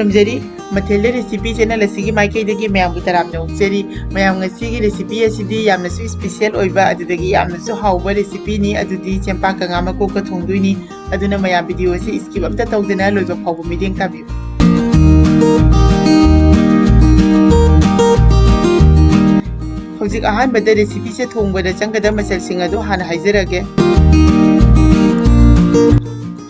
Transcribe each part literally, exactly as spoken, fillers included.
ꯊꯝꯖꯔꯤ꯫ ꯃꯊꯦꯜꯗ recipe channel ꯑꯁꯤꯒꯤ ꯃꯥꯏꯀꯩꯗꯒꯤ ꯃꯌꯥꯝꯕꯨ ꯇꯔꯥꯝꯅ ꯑꯣꯛꯆꯔꯤ꯫ ꯃꯌꯥꯝ, ꯉꯁꯤꯒꯤ recipe ꯑꯁꯤꯗꯤ ꯌꯥꯝꯅꯁꯨ special ꯑꯣꯏꯕ, ꯑꯗꯨꯗꯒꯤ ꯌꯥꯝꯅꯁꯨ ꯍꯥꯎꯕ recipeꯅꯤ꯫ ꯑꯗꯨꯗꯤ ꯆꯦꯡꯄꯥꯛꯀ ꯉꯥ ꯃꯀꯣꯛꯀ ꯊꯣꯡꯗꯣꯏꯅꯤ꯫ ꯑꯗꯨꯅ ꯃꯌꯥꯝ video ꯑꯁꯤ skip ꯑꯝꯇ ꯇꯧꯗꯅ ꯂꯣꯏꯕ ꯐꯥꯎꯕ ꯃꯤꯠꯌꯦꯡ ꯇꯥꯕꯤꯌꯨ꯫ ꯍꯧꯖꯤꯛ ꯑꯍꯥꯟꯕꯗ recipeꯁꯦ ꯊꯣꯡꯕꯗ ꯆꯪꯒꯗꯕ ꯃꯆꯜꯁꯤꯡ ꯑꯗꯨ ꯍꯥꯟꯅ ꯍꯥꯏꯖꯔꯒꯦ꯫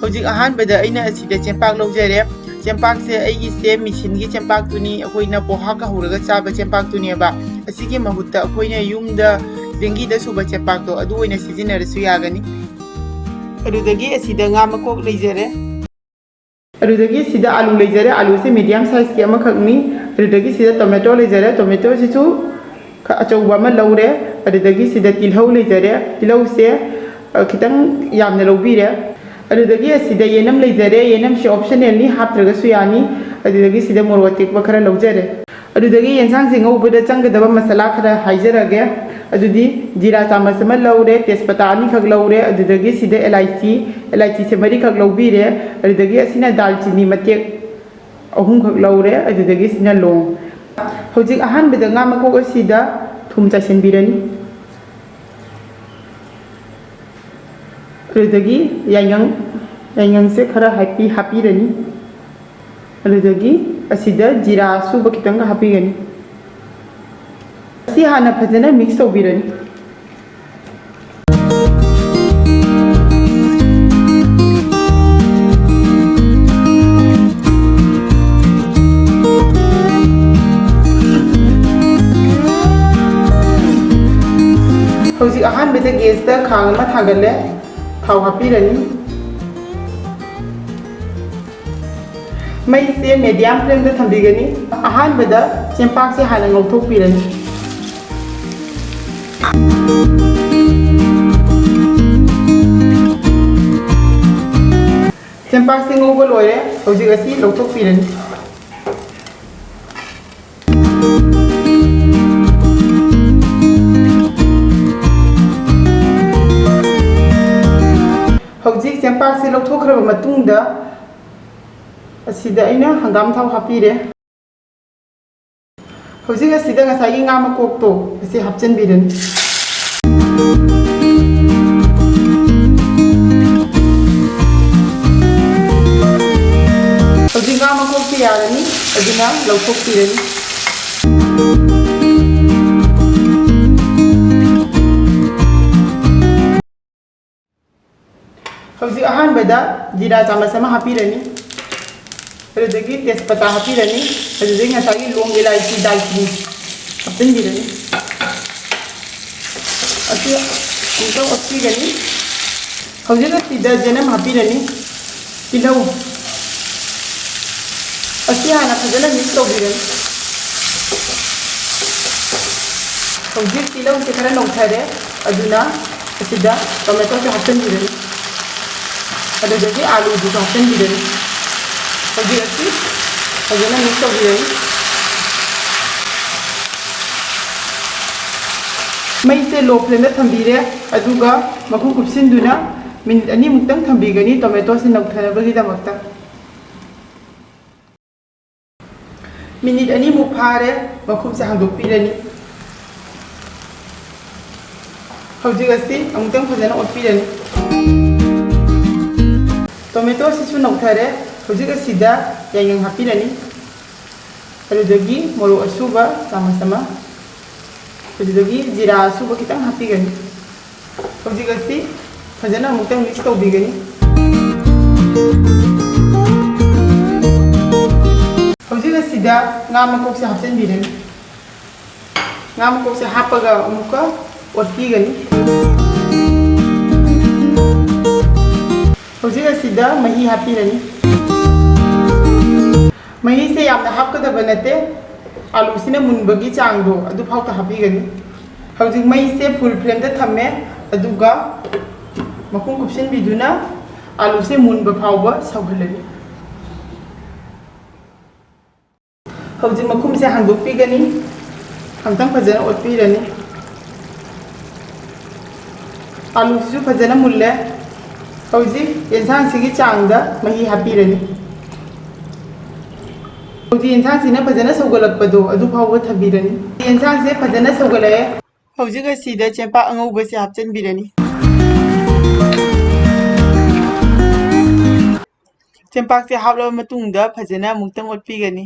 ꯍꯧꯖꯤꯛ ꯑꯍꯥꯟꯕꯗ ꯑꯩꯅ ꯑꯁꯤꯗ ꯆꯦꯡꯄꯥꯛ ꯂꯧꯖꯔꯦ꯫ ꯆꯦꯡꯄꯥꯛꯁꯦ ꯑꯩꯒꯤꯁꯦ ꯃꯦꯆꯤꯟꯒꯤ ꯆꯦꯡꯄꯥꯛꯇꯨꯅꯤ, ꯑꯩꯈꯣꯏꯅ ꯄꯣꯍꯥ ꯀꯧꯍꯧꯔꯒ ꯆꯥꯕ ꯆꯦꯡꯄꯥꯛꯇꯨꯅꯦꯕ꯫ ꯑꯁꯤꯒꯤ ꯃꯍꯨꯠꯇ ꯑꯩꯈꯣꯏꯅ ꯌꯨꯝꯗ ꯆꯦꯡꯒꯤꯗ ꯁꯨꯕ ꯆꯦꯡꯄꯥꯛꯇꯣ ꯑꯗꯨ ꯑꯣꯏꯅ ꯁꯤꯖꯤꯟꯅꯔꯁꯨ ꯌꯥꯒꯅꯤ꯫ ꯑꯗꯨꯗꯒꯤ ꯑꯁꯤꯗ ꯉꯥ ꯃꯀꯣꯛ ꯂꯩꯖꯔꯦ꯫ ꯑꯗꯨꯗꯒꯤ ꯁꯤꯗ ꯑꯥꯂꯨ ꯂꯩꯖꯔꯦ, ꯑꯥꯂꯨꯁꯦ medium sizeꯀꯤ ꯑꯃꯈꯛꯅꯤ꯫ ꯑꯗꯨꯗꯒꯤ ꯁꯤꯗ tomato ꯂꯩꯖꯔꯦ, tomatoꯁꯤꯁꯨ ꯈ-, ꯑꯆꯧꯕ ꯑꯃ ꯂꯧꯔꯦ꯫ ꯑꯗꯨꯗꯒꯤ ꯁꯤꯗ ꯇꯤꯜꯍꯧ ꯂꯩꯖꯔꯦ, ꯇꯤꯜꯍꯧꯁꯦ, ꯑ, ꯈꯤꯇꯪ ꯌꯥꯝꯅ ꯂꯧꯕꯤꯔꯦ꯫ ꯑꯗꯨꯗꯒꯤ ꯑꯁꯤꯗ ꯌꯦꯅꯝ ꯂꯩꯖꯔꯦ, ꯌꯦꯅꯝꯁꯦ optionalꯅꯤ, ꯍꯥꯞꯇ꯭ꯔꯒꯁꯨ ꯌꯥꯅꯤ꯫ ꯑꯗꯨꯗꯒꯤ ꯁꯤꯗ ꯃꯣꯔꯣꯛ ꯑꯇꯦꯛꯄ ꯈꯔ ꯂꯧꯖꯔꯦ꯫ ꯑꯗꯨꯗꯒꯤ ꯌꯦꯟꯁꯥꯡꯁꯦ ꯉꯧꯕꯗ ꯆꯪꯒꯗꯕ ꯃꯁꯥꯂꯥ ꯈꯔ ꯍꯥꯏꯖꯔꯒꯦ꯫ ꯑꯗꯨꯗꯤ ꯖꯤꯔꯥ ꯆꯥꯃꯁ ꯑꯃ ꯂꯧꯔꯦ, ꯇꯦꯖꯄꯇꯥ ꯑꯅꯤꯈꯛ ꯂꯧꯔꯦ, ꯑꯗꯨꯗꯒꯤ ꯁꯤꯗ ꯑꯦꯂꯥꯏꯆꯤ, ꯑꯦꯂꯥꯏꯆꯤꯁꯦ ꯃꯔꯤꯈꯛ ꯂꯧꯕꯤꯔꯦ, ꯑꯗꯨꯗꯒꯤ ꯑꯁꯤꯅ ꯗꯥꯜꯆꯤꯅꯤ ꯃꯇꯦꯛ ꯑꯍꯨꯝꯈꯛ ꯂꯧꯔꯦ, ꯑꯗꯨꯗꯒꯤ ꯁꯤꯅ ꯂꯣꯡ꯫ ꯍꯧꯖꯤꯛ ꯑꯍꯥꯟꯕꯗ ꯉꯥ ꯃꯀꯣꯛ ꯑꯁꯤꯗ ꯊꯨꯝ ꯆꯥꯏꯁꯤꯟꯕꯤꯔꯅꯤ꯫ ꯑꯗꯨꯗꯒꯤ ꯌꯥꯏꯉꯪ, ꯌꯥꯏꯉꯪꯁꯦ ꯈꯔ ꯍꯥꯞꯄꯤ-, ꯍꯥꯞꯄꯤꯔꯅꯤ꯫ ꯑꯗꯨꯗꯒꯤ ꯑꯁꯤꯗ ꯖꯤꯔꯥ ꯑꯁꯨꯕ ꯈꯤꯇꯪꯒ ꯍꯥꯞꯄꯤꯒꯅꯤ꯫ ꯑꯁꯤ ꯍꯥꯟꯅ ꯐꯖꯅ mix ꯇꯧꯕꯤꯔꯅꯤ꯫ ꯍꯧꯖꯤꯛ ꯑꯍꯥꯟꯕꯗ gasꯇ ꯈꯥꯡ ꯑꯃ ꯊꯥꯡꯒꯠꯂꯦ꯫ ꯊꯥꯎ ꯍꯥꯞꯄꯤꯔꯅꯤ꯫ ꯃꯩꯁꯦ medium flameꯗ ꯊꯝꯕꯤꯒꯅꯤ꯫ ꯑꯍꯥꯟꯕꯗ ꯆꯦꯡꯄꯥꯛꯁꯦ ꯍꯥꯟꯅ ꯉꯧꯊꯣꯛꯄꯤꯔꯅꯤ꯫ ꯆꯦꯡꯄꯥꯛꯁꯦ ꯉꯧꯕ ꯂꯣꯏꯔꯦ꯫ ꯍꯧꯖꯤꯛ ꯑꯁꯤ ꯂꯧꯊꯣꯛꯄꯤꯔꯅꯤ꯫ ꯍꯧꯖꯤꯛ ꯆꯦꯡꯄꯥꯛꯁꯦ ꯂꯧꯊꯣꯛꯈ꯭ꯔꯕ ꯃꯇꯨꯡꯗ, ꯑꯁꯤꯗ ꯑꯩꯅ ꯍꯪꯒꯥꯝ ꯊꯥꯎ ꯍꯥꯞꯄꯤꯔꯦ꯫ ꯍꯧꯖꯤꯛ ꯑꯁꯤꯗ ꯉꯁꯥꯏꯒꯤ ꯉꯥ ꯃꯀꯣꯛꯇꯣ ꯑꯁꯤ ꯍꯥꯞꯆꯤꯟꯕꯤꯔꯅꯤ꯫ ꯍꯧꯖꯤꯛ ꯉꯥ ꯃꯀꯣꯛꯁꯤ ꯌꯥꯔꯅꯤ, ꯑꯗꯨꯅ ꯂꯧꯊꯣꯛꯄꯤꯔꯅꯤ꯫ ꯍꯧꯖꯤꯛ ꯑꯍꯥꯟꯕꯗ ꯖꯤꯔꯥ ꯆꯥꯃꯁ ꯑꯃ ꯍꯥꯞꯄꯤꯔꯅꯤ꯫ ꯑꯗꯨꯗꯒꯤ ꯇꯦꯖꯄꯇꯥ ꯍꯥꯞꯄꯤꯔꯅꯤ꯫ ꯑꯗꯨꯗꯒꯤ ꯉꯁꯥꯏꯒꯤ ꯂꯣꯡ, ꯏꯂꯥꯏꯆꯤ, ꯗꯥꯜꯆꯤꯅꯤ ꯍꯥꯞꯆꯤꯟꯕꯤꯔꯅꯤ꯫ ꯑꯁꯤ ꯑꯃꯨꯛꯇꯪ ꯑꯣꯠꯄꯤꯒꯅꯤ꯫ ꯍꯧꯖꯤꯛ ꯑꯁꯤꯗ ꯖꯦꯅꯝ ꯍꯥꯞꯄꯤꯔꯅꯤ꯫ ꯇꯤꯜꯍꯧ ꯑꯁꯤ ꯍꯥꯟꯅ ꯐꯖꯅ ꯃꯤꯛꯁ ꯇꯧꯕꯤꯔꯅꯤ꯫ ꯍꯧꯖꯤꯛ ꯇꯤꯜꯍꯧꯁꯦ ꯈꯔ ꯅꯧꯊꯔꯦ, ꯑꯗꯨꯅ ꯑꯁꯤꯗ ꯇꯣꯃꯦꯇꯣꯁꯦ ꯍꯥꯞꯆꯤꯟꯕꯤꯔꯅꯤ꯫ ꯑꯗꯨꯗꯒꯤ ꯑꯥꯂꯨꯗꯨꯁꯨ ꯍꯥꯞꯆꯤꯟꯕꯤꯔꯅꯤ꯫ ꯍꯧꯖꯤꯛ ꯑꯁꯤ ꯐꯖꯅ ꯃꯤꯛꯁ ꯇꯧꯕꯤꯔꯅꯤ꯫ ꯃꯩꯁꯦ ꯂꯣ ꯐ꯭ꯂꯦꯝꯗ ꯊꯝꯕꯤꯔꯦ, ꯑꯗꯨꯒ ꯃꯈꯨꯝ ꯀꯨꯞꯁꯤꯟꯗꯨꯅ ꯃꯤꯅꯤꯠ ꯑꯅꯤꯃꯨꯛꯇꯪ ꯊꯝꯕꯤꯒꯅꯤ ꯇꯣꯃꯦꯇꯣꯁꯦ ꯅꯧꯊꯅꯕꯒꯤꯗꯃꯛꯇ꯫ ꯃꯤꯅꯤꯠ ꯑꯅꯤꯃꯨꯛ ꯐꯥꯔꯦ, ꯃꯈꯨꯝꯁꯦ ꯍꯥꯡꯗꯣꯛꯄꯤꯔꯅꯤ꯫ ꯍꯧꯖꯤꯛ ꯑꯁꯤ ꯑꯃꯨꯛꯇꯪ ꯐꯖꯅ ꯑꯣꯠꯄꯤꯔꯅꯤ꯫ ꯇꯣꯃꯦꯇꯣꯁꯤꯁꯨ ꯅꯧꯊꯔꯦ꯫ ꯍꯧꯖꯤꯛ ꯑꯁꯤꯗ ꯌꯥꯏꯉꯪ ꯍꯥꯞꯄꯤꯔꯅꯤ꯫ ꯑꯗꯨꯗꯒꯤ ꯃꯣꯔꯣꯛ ꯑꯁꯨꯕ ꯆꯥꯃꯁ ꯑꯃ, ꯑꯗꯨꯗꯒꯤ ꯖꯤꯔꯥ ꯑꯁꯨꯕ ꯈꯤꯇꯪ ꯍꯥꯞꯄꯤꯒꯅꯤ꯫ ꯍꯧꯖꯤꯛ ꯑꯁꯤ ꯐꯖꯅ ꯑꯃꯨꯛꯇꯪ ꯃꯤꯛꯁ ꯇꯧꯕꯤꯒꯅꯤ꯫ ꯍꯧꯖꯤꯛ ꯑꯁꯤꯗ ꯉꯥ ꯃꯀꯣꯛꯁꯦ ꯍꯥꯞꯆꯤꯟꯕꯤꯔꯅꯤ꯫ ꯉꯥ ꯃꯀꯣꯛꯁꯦ ꯍꯥꯞꯄꯒ ꯑꯃꯨꯛꯀ ꯑꯣꯠꯄꯤꯒꯅꯤ꯫ ꯍꯧꯖꯤꯛ ꯑꯁꯤꯗ ꯃꯍꯤ ꯍꯥꯞꯄꯤꯔꯅꯤ꯫ ꯃꯍꯤꯁꯦ ꯌꯥꯝꯅ ꯍꯥꯞꯀꯗꯕ ꯅꯠꯇꯦ, ꯑꯥꯂꯨꯁꯤꯅ ꯃꯨꯟꯕꯒꯤ ꯆꯥꯡꯗꯣ ꯑꯗꯨꯐꯥꯎꯗ ꯍꯥꯞꯄꯤꯒꯅꯤ꯫ ꯍꯧꯖꯤꯛ ꯃꯩꯁꯦ ꯐꯨꯜ ꯐ꯭ꯂꯦꯝꯗ ꯊꯝꯃꯦ, ꯑꯗꯨꯒ ꯃꯈꯨꯝ ꯀꯨꯞꯁꯤꯟꯕꯤꯗꯨꯅ ꯑꯥꯂꯨꯁꯦ ꯃꯨꯟꯕ ꯐꯥꯎꯕ ꯁꯧꯍꯜꯂꯅꯤ꯫ ꯍꯧꯖꯤꯛ ꯃꯈꯨꯝꯁꯦ ꯍꯥꯡꯗꯣꯛꯄꯤꯒꯅꯤ, ꯑꯝꯇꯪ ꯐꯖꯅ ꯑꯣꯠꯄꯤꯔꯅꯤ꯫ ꯑꯥꯂꯨꯁꯤꯁꯨ ꯐꯖꯅ ꯃꯨꯜꯂꯦ꯫ ꯍꯧꯖꯤꯛ ꯌꯦꯟꯁꯥꯡꯁꯤꯒꯤ ꯆꯥꯡꯗ ꯃꯍꯤ ꯍꯥꯞꯄꯤꯔꯅꯤ꯫ ꯍꯧꯖꯤꯛ ꯌꯦꯟꯁꯥꯡꯁꯤꯅ ꯐꯖꯅ ꯁꯧꯒꯠꯂꯛꯄꯗꯣ ꯑꯗꯨ ꯐꯥꯎꯕ ꯊꯝꯕꯤꯔꯅꯤ꯫ ꯌꯦꯟꯁꯥꯡꯁꯦ ꯐꯖꯅ ꯁꯧꯒꯠꯂꯛꯑꯦ꯫ ꯍꯧꯖꯤꯛ ꯑꯁꯤꯗ ꯆꯦꯡꯄꯥꯛ ꯑꯉꯧꯕꯁꯦ ꯍꯥꯞꯆꯤꯟꯕꯤꯔꯅꯤ꯫ ꯆꯦꯡꯄꯥꯛꯁꯦ ꯍꯥꯞꯂꯕ ꯃꯇꯨꯡꯗ ꯐꯖꯅ ꯑꯃꯨꯛꯇꯪ ꯑꯣꯠꯄꯤꯒꯅꯤ꯫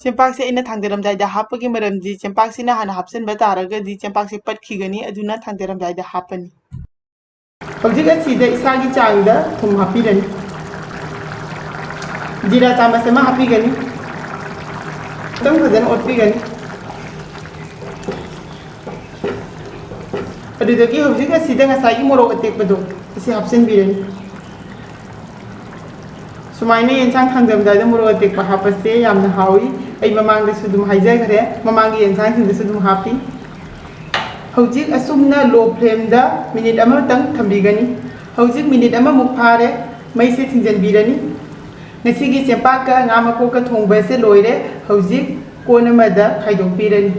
ꯆꯦꯡꯄꯥꯛꯁꯦ ꯑꯩꯅ ꯊꯥꯡꯗꯔꯝꯗꯥꯏꯗ ꯍꯥꯞꯄꯒꯤ ꯃꯔꯝꯗꯤ ꯆꯦꯡꯄꯥꯛꯁꯤꯅ ꯍꯥꯟꯅ ꯍꯥꯞꯆꯤꯟꯕ ꯇꯥꯔꯒꯗꯤ ꯆꯦꯡꯄꯥꯛꯁꯦ ꯄꯠꯈꯤꯒꯅꯤ, ꯑꯗꯨꯅ ꯊꯥꯡꯗꯔꯝꯗꯥꯏꯗ ꯍꯥꯞꯄꯅꯤ꯫ ꯍꯧꯖꯤꯛ ꯑꯁꯤꯗ ꯏꯁꯥꯒꯤ ꯆꯥꯡꯗ ꯊꯨꯝ ꯍꯥꯞꯄꯤꯔꯅꯤ꯫ ꯖꯤꯔꯥ ꯆꯥꯃꯁ ꯑꯃ ꯍꯥꯞꯄꯤꯒꯅꯤ꯫ ꯈꯤꯇꯪ ꯐꯖꯅ ꯑꯣꯠꯄꯤꯒꯅꯤ꯫ ꯑꯗꯨꯗꯒꯤ ꯍꯧꯖꯤꯛ ꯑꯁꯤꯗ ꯉꯁꯥꯏꯒꯤ ꯃꯣꯔꯣꯛ ꯑꯇꯦꯛꯄꯗꯣ ꯑꯁꯤ ꯍꯥꯞꯆꯤꯟꯕꯤꯔꯅꯤ꯫ ꯁꯨꯃꯥꯏꯅ ꯌꯦꯟꯁꯥꯡ ꯊꯥꯡꯗꯔꯝꯗꯥꯏꯗ ꯃꯣꯔꯣꯛ ꯑꯇꯦꯛꯄ ꯍꯥꯞꯄꯁꯦ ꯌꯥꯝꯅ ꯍꯥꯎꯏ꯫ ꯑꯩ ꯃꯃꯥꯡꯗꯁꯨ ꯑꯗꯨꯝ ꯍꯥꯏꯖꯈ꯭ꯔꯦ, ꯃꯃꯥꯡꯒꯤ ꯌꯦꯟꯁꯥꯡꯁꯤꯡꯗꯁꯨ ꯑꯗꯨꯝ ꯍꯥꯞꯄꯤ꯫ ꯍꯧꯖꯤꯛ ꯑꯁꯨꯝꯅ low flameꯗ minute ꯑꯃꯇꯪ ꯊꯝꯕꯤꯒꯅꯤ꯫ ꯍꯧꯖꯤꯛ minute ꯑꯃꯃꯨꯛ ꯐꯥꯔꯦ, ꯃꯩꯁꯦ ꯊꯤꯡꯖꯤꯟꯕꯤꯔꯅꯤ꯫ ꯉꯁꯤꯒꯤ ꯆꯦꯡꯄꯥꯛꯀ ꯉꯥ ꯃꯀꯣꯛꯀ ꯊꯣꯡꯕꯁꯦ ꯂꯣꯏꯔꯦ꯫ ꯍꯧꯖꯤꯛ ꯀꯣꯟ ꯑꯃꯗ ꯈꯥꯏꯗꯣꯛꯄꯤꯔꯅꯤ꯫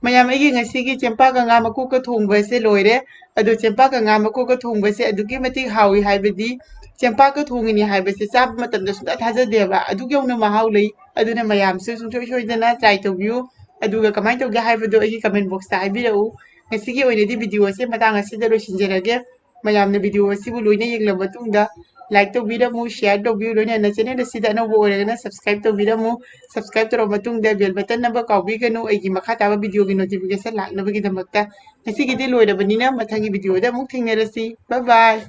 ꯃꯌꯥꯝ, ꯑꯩꯒꯤ ꯉꯁꯤꯒꯤ ꯆꯦꯡꯄꯥꯛꯀ ꯉꯥ ꯃꯀꯣꯛꯀ ꯊꯣꯡꯕꯁꯦ ꯂꯣꯏꯔꯦ꯫ ꯑꯗꯣ ꯆꯦꯡꯄꯥꯛꯀ ꯉꯥ ꯃꯀꯣꯛꯀ ꯊꯣꯡꯕꯁꯦ ꯑꯗꯨꯛꯀꯤ ꯃꯇꯤꯛ ꯍꯥꯎꯏ ꯍꯥꯏꯕꯗꯤ ꯆꯦꯡꯄꯥꯛꯀ ꯊꯣꯡꯉꯤꯅꯤ ꯍꯥꯏꯕꯁꯦ ꯆꯥꯕ ꯃꯇꯝꯗ ꯁꯨꯡꯊꯥ ꯊꯥꯖꯗꯦꯕ꯫ ꯑꯗꯨꯛ ꯌꯧꯅ ꯃꯍꯥꯎ ꯂꯩ꯫ ꯑꯗꯨꯅ ꯃꯌꯥꯝꯁꯨ ꯁꯨꯡꯁꯣꯏ ꯁꯣꯏꯗꯅ try ꯇꯧꯕꯤꯌꯨ꯫ ꯑꯗꯨꯒ ꯀꯃꯥꯏꯅ ꯇꯧꯒꯦ ꯍꯥꯏꯕꯗꯣ ꯑꯩꯒꯤ comment boxꯇ ꯍꯥꯏꯕꯤꯔꯛꯎ꯫ ꯉꯁꯤꯒꯤ ꯑꯣꯏꯅꯗꯤ video ꯑꯁꯦ ꯃꯇꯥꯡ ꯑꯁꯤꯗ ꯂꯣꯏꯁꯤꯟꯖꯔꯒꯦ꯫ ꯃꯌꯥꯝꯅ video ꯑꯁꯤꯕꯨ ꯂꯣꯏꯅ ꯌꯦꯡꯂꯕ ꯃꯇꯨꯡꯗ like ꯇꯧꯕꯤꯔꯝꯃꯨ, share ꯇꯧꯕꯤꯌꯨ, ꯂꯣꯏꯅꯅ channel ꯑꯁꯤꯗ ꯑꯅꯧꯕ ꯑꯣꯏꯔꯒꯅ subscribe ꯇꯧꯕꯤꯔꯝꯃꯨ꯫ Subscribe ꯇꯧꯔꯕ ꯃꯇꯨꯡꯗ bell button ꯅꯝꯕ ꯀꯥꯎꯕꯤꯒꯅꯨ, ꯑꯩꯒꯤ ꯃꯈꯥ ꯇꯥꯕ videoꯒꯤ notification ꯂꯥꯛꯅꯕꯒꯤꯗꯃꯛꯇ꯫ ꯉꯁꯤꯒꯤꯗꯤ ꯂꯣꯏꯔꯕꯅꯤꯅ ꯃꯊꯪꯒꯤ videoꯗ ꯑꯃꯨꯛ ꯊꯦꯡꯅꯔꯁꯤ꯫ Bye bye꯫